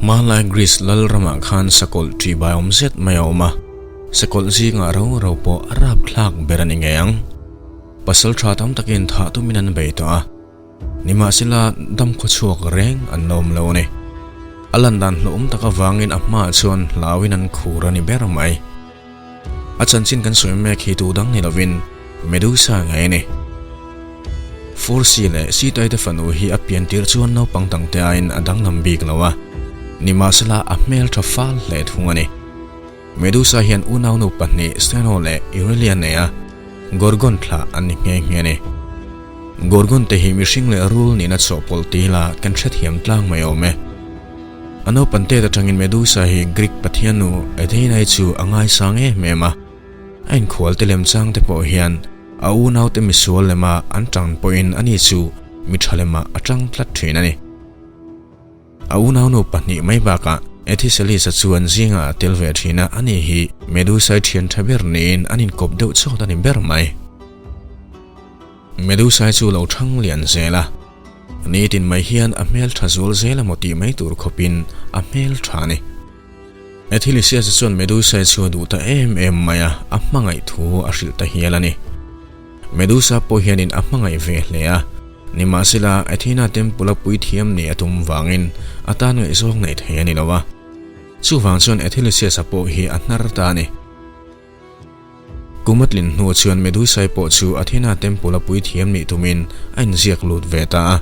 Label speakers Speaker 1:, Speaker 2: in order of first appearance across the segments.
Speaker 1: Hmanlai Greece lal ramah khan sakawlh ṭihbai awm zet mai a awm a, sakawlh zingah ro ro pawh a rapthlak ber a ni ngei ang. Pasal tha tam takin thah tumin an bei tawh a, nimahsela dam khawchhuak reng an la awm lo a ni. A lan dan hlauhawm tak avangin a hmaah chuan hlauin an khur a ni ber mai. A chanchin kan sawi mek hi tu dang ni lovin Medusa ngei a ni. Forsi leh Sitaite fanu hi a pian tir chuan naupang dangte aiin a danglam bik lo a, nimahsela a hmeltha fal hle thung a ni. Medusa hian unaunu pahnih Stheno leh Eurylia nei a, Gorgon thlah an ni nghe nghe a ni. Gorgon te hi mihring leh rul nihna chawhpawlh tila kan hrethiam tlang mai awm e. A naupan tet atangin Medusa hi Greek pathiannu Athena-i chu a ngaisang em em a. A inkhual te lemchang te pawh hian a unaute misual lema an tang pawhin ani chu mi tha lemah a tang tlat thin a ni. A unaunu pahnih mai bakah Ethisalisa chu an zingah a tel ve thin a, ani hi Medusa-i thian tha ber niin an inkawp deuh chawt a ni ber mai. Medusa-i chu lo thang lian zel a. Nitin mai hian a hmel tha zual zel emaw tih mai tur khawpin a hmel tha a ni. Ethilisias chuan Medusa chu a duh ta em em mai a, a hmangaih thu a hrilh ta hial a ni. Medusa pawh hianin a hmangaih ve hle a, nimahsela Athena temple a puithiam nih a tum vangin a tan ngaihzawng neih thei a ni lo a. Chuvang chuan Ethilisias-a pawh hi a hnar ta a ni. Kum a tlin hnu chuan Medusai pawh chu Athena temple a puithiam nih tumin a inziak lut ve ta a.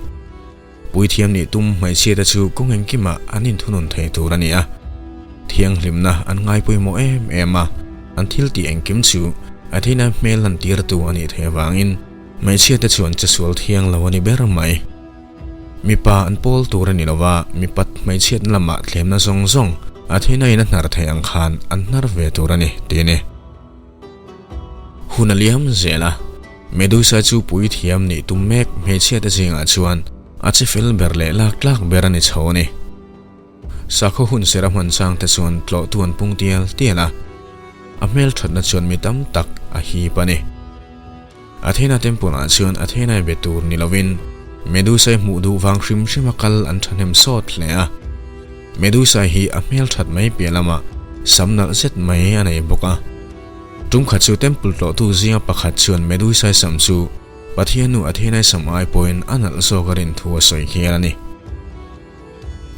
Speaker 1: Puithiam nih tum hmeichhiate chu kawng engkimah an inthunun thei tur a ni a. Thianghlimna an ngai pawimawh em em a, an thil tih engkim chu Athena hmel lantirtu a nih theih avangin hmeichhiate chu an chesual thiang lo a ni ber mai. Mipa an pawl tur a ni lo va, mipat hmeichhiatna lamah thlemna zawng zawng Athena-in a hnar theih ang khan an hnar ve tur a ni, ti a ni. Hun a liam zel a, Medusa chu puithiam nih tum mek hmeichhiate zingah chuan a che fel ber leh lak tlak ber a ni chho a ni. Sakhaw hun ser a hman changte chuan tlawhtu an pung tial tial a, a hmelthatna chuan mi tam tak a hip a ni. Athena temple ah chuan Athena-i be tur ni lovin Medusa-i hmuh duh vang hrim hrim a kal an thahnem sawt hle a. Medusa hi a hmelthat mai piah lamah sam nalh zet mai a nei bawk a. Tum khat chu temple tlawhtu zinga pakhat chuan Medusa-i sam chu Pathiannu Athena-i sam ai pawhin a nalh zawk a rin thu a sawi hial a ni.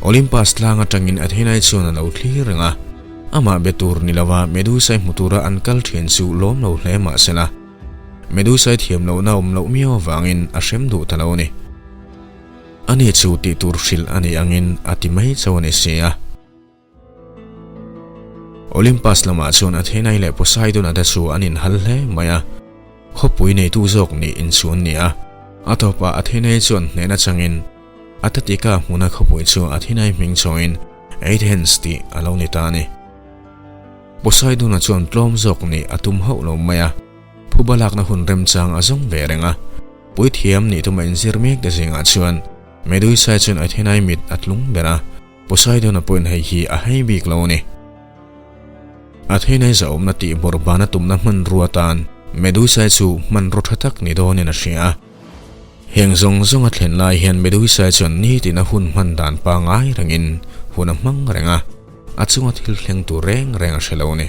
Speaker 1: Olympus tlang atangin Athena-i chuan a lo thlir reng a, amah be tur ni lova Medusa-i hmu tura an kal thian chu lawm lo hle mah se la, Medusa-i thiam lohna awm loh miau avangin a hrem duh ta lo a ni. Ani chu tih tur hrilh a nih angin a ti mai chauh a ni si a. Olympus lamah chuan Athena-i leh Poseidon-a te chu an inhal hle mai a, khawpui neitu zawk nih inchhun ni a, a tawpah Athena-i chuan hnehna changin A tatika hmuna khawpui chu Athenai hming chawiin Athens tih a lo ni ta a ni. Poseidon-a chuan tlawm zawk nih a tum hauh lo mai a, phuba lakna hun remchang a zawng ve reng a. Puithiam nih tuma inzir mek te zingah chuan Medusa chuan Athenai mit a tlung ber a, Poseidon-a pawhin hei hi a hei bik lo a ni. Athenai zahawmna tih bawrhbana tumna hmanrua tan Medusa chu hmanraw tha tak ni dawnin a hria a. Heng zawng zawng a thlen lai hian Medusa chuan nitin a hun hman dan pangngai rengin hun a hmang reng a, a chunga thil thleng tur reng reng a hre lo a ni.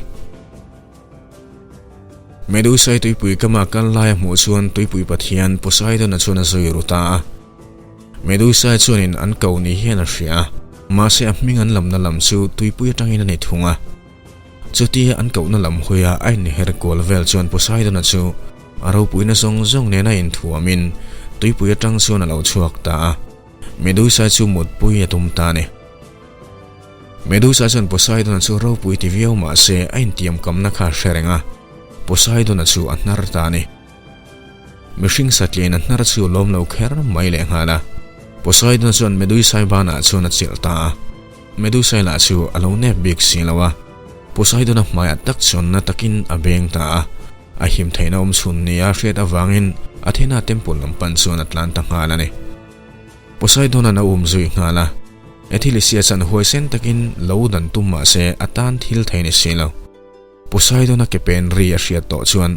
Speaker 1: Medusa-i tuipui kama kal lai a hmuh chuan tuipui pathian Poseidon-a chuan a zui ru ta a. Medusa-i chuanin an ko ni hian a hria a, mahse a hming an lamna lam chu tuipui atangin a ni thung a. Chutia an kohna lam hawia a inher kual vel chuan Poseidon-a chu A ropuina zawng zawng nena inthuamin tuipui atang chuan a lo chhuak ta a, Medusa chu mutpui a tum ta a ni. Medusa chuan Poseidon-a chu ropui ti viau mah se a intiamkamna kha a hre reng a, Poseidon-a chu a hnar ta a ni. Mihring satliain a hnar chu lawm lo kher mai leh nghal a, Poseidon-a chuan Medusa-i banah chuan a chilh ta a. Medusa-i lah chu a lo nep bik si lo a, Poseidon-a hmaiah tak chuan na takin a beng ta a. A him theihna awm chhun nia hriat avangin Athena temple lam pan chuan a tlan ta nghal a ni. Poseidon-a'n a um zui nghal a, Ethilisia chan huaisen takin lo dan tum mah se a tan thil thei ni si lo. Poseidon-a ke pen ri a hriat tawh chuan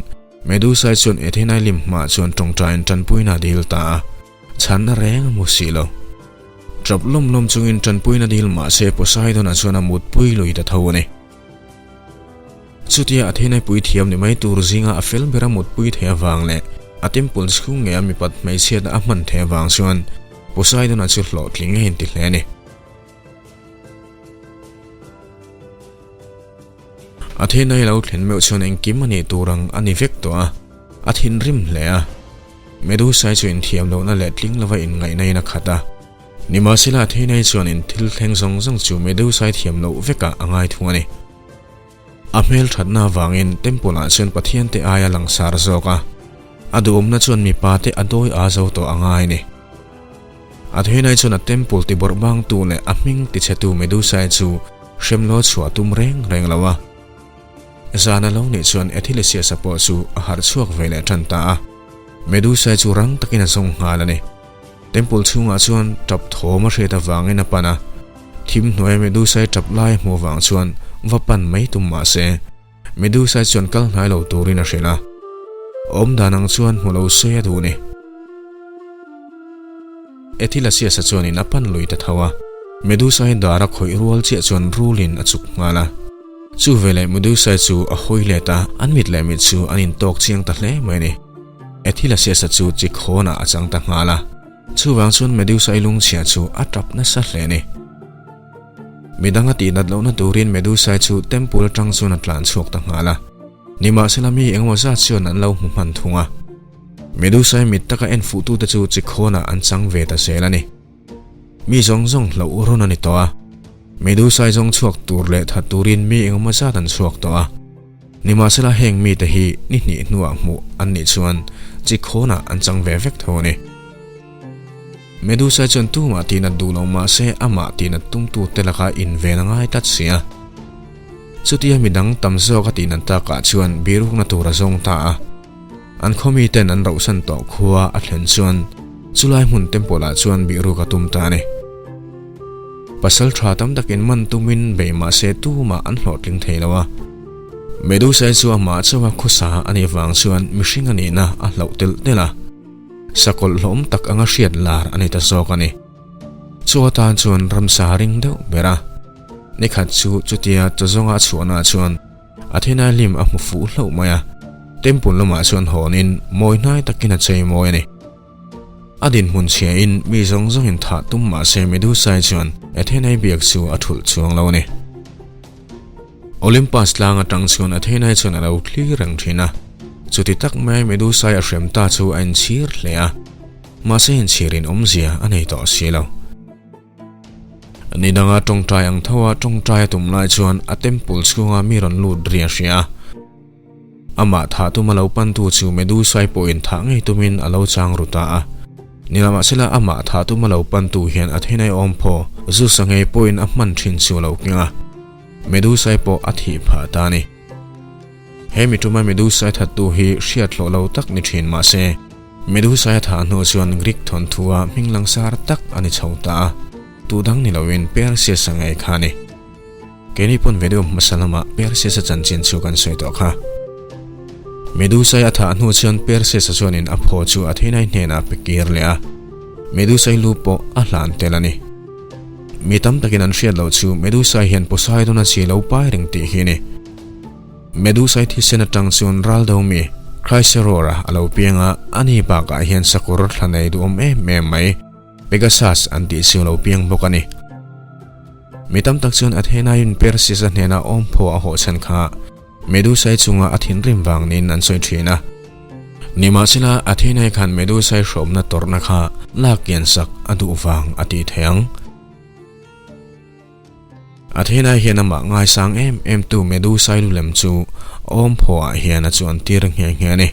Speaker 1: Medusa-i chuan Athena-i lim hmaah chuan tawngtaiin tanpuina a dil ta a, chhanna reng a hmu si lo. Ṭap lawm lawm chungin ṭanpuina dil mah se Poseidon-a chuan a mutpui lui ta tho a ni. Chutia Athena puithiam ni mai tur zinga a fel bera mutpui thei avang leh a temple chhung ngeia mipat hmeichhiatna a hman thei avang chuan Poseidon-a chu hlawhtling a inti hle a ni. Athena-i lo thlen meuh chuan engkim a nih tur ang a ni vek tawh a, a thinrim hle a. Medusa-i chu inthiam lohna leh tling lova inngaihna in a khat a. Nimahsela Athena-i chuan in thil thleng zawng zawng chu Medusa-i thiam loh vekah a ngai thung a ni. A hmel thatna avangin temple ah chuan Pathian te aia langsar zawk a, a duhawmna chuan mipa te a dawi aa zo tawh a ngai a ni. Athena-i chuan a temple ti bawrh bangtu leh a hming tichhetu Medusa-i chu hremlo chhuah tum reng reng lo a. Zan a lo nih chuan Ethilesius-a pawh chu a harh chhuak ve leh tan ta a, Medusa-i chu rang takin a zawng nghal a ni. Temple chhungah chuan tap thawm a hriat avangin a pan a, thim hnuaia Medusa-i tap lai a hmuh avang chuan va pan mai tum mah se, Medusa-i chuan kal hnai lo turin a hrilh a, awm dan ang chuan hmu lo se a duh ni. Ethilasius-a chuanin a pan lui ta tho a, Medusa-i dar a khawih rual chiah chuan rulin a chuk nghal a. Chu veleh Medusa-i chu a hawi let a, an mit leh mit chu an intawk chiang ta hle mai a ni. Ethilasius-a chu chi khawnah a chang ta nghal a, chuvang chuan Medusa-i lungchhia chu a tap nasa hle a ni. Midang a tihnat lohna turin Medusa-i chu temple atang chuan a tlan chhuak ta nghal a, nimahsela mi engemaw zat chuan an lo hmu hman thung a. Medusa-i mit taka en fuhtute chu chi khawnah an chang ve ta zel a ni. Mi zawng zawng hlauh rawn a ni tawh a, Medusa-i zawng chhuak tur leh that turin mi engemaw zat an chhuak tawh a. Nimahsela heng mite hi ni hnih hnuah hmuh an nih chuan chi khawnah an chang ve vek tho a ni. Medusa chuan tumah tihnat duh lo mah se amah tihnat tumtute laka inven a ngai tlat si a. Chutia midang tam zawk a tihnat takah chuan birukna tur a zawng ta a. An khaw miten an rohsan tawh khua a thlen chuan chulai hmun temple ah chuan bihruk a tum ta a ni. Pasal tha tam takin man tumin bei mah se tumah an hlawhtling thei lo a. Medusa chu amah chauha khawsa a nih vang chuan mihring a nihna a hlauh telh telh a. Sakawlh hlawm tak anga hriat lar a ni ta zawk a ni. Chu atan chuan ramsa ring deuh ber a. Nikhat chu chutia chaw zawnga a chhuahnaah chuan Athena hlim a hmu fuh hlauh mai a. Temple lamah chuan hawnin mawi hnai takin a chei mawi a ni. A dinhmun chhiain mi zawng zawngin thah tum mah se Medusa-i chuan Athena-i biak chu a thulh chuang lo a ni. Olympus tlang atang chuan Athena-i chuan a lo thlir reng thin a. Chuti tak mai Medusa-i a hrem ta chu a inchhir hle a. Mahse inchhirin awmzia a nei tawh si lo. Ni danga tawngtai ang tho a tawngtai a tum lai chuan a temple chhunga mi rawn lut ri a hria a. Amah thah tum a lo pantu chu Medusai pawhin thah ngei tumin a lo chang ru ta a. Ni lamahsela amah thah tum a lo pantu hian Athenai awmphaw Zeus-a ngei pawhin a hman thin chu a lo keng a. Medusai pawh a thih phah ta a ni. He mi tuma Medusai thattu hi hriat hlawh lo tak ni thin mah se, Medusai a thah hnu chuan Greek thawnthua hming langsar tak a ni chho ta a, tu dang ni loin Perseus-a ngei kha a ni. Keini pawn video hmasa lamah Perseus-a chanchin chu kan sawi tawh kha. Medusai a thah hnu chuan Perseus-a chuanin a phaw chu Athenai hnenah a pe kir leh a, Medusai lu pawh a hlan tel a ni. Mi tam takin an hriat loh chu Medusai hian Poseidon-a chi lo pai reng tih hi a ni. Medusai thisen atang chuan ral do mi Chrysaor-a a lo piang a, ani bakah hian sakawr thla nei duhawm em em mai Pegasus an tih chu a lo piang bawk a ni. Mi tam tak chuan Athena-in Perseus-a hnena awmphaw a hawh chhan kha Medusai chunga a thinrim vang niin an sawi thin a. Nimahsela, Athena-i khan Medusai hrawmna tawrhna kha lak kiansak a duh vang a tih theih ang. Athena hian amah ngaisang em em tu Medusai lu lem chu awmphaw ah hian a chuan tir nghe nghe a ni.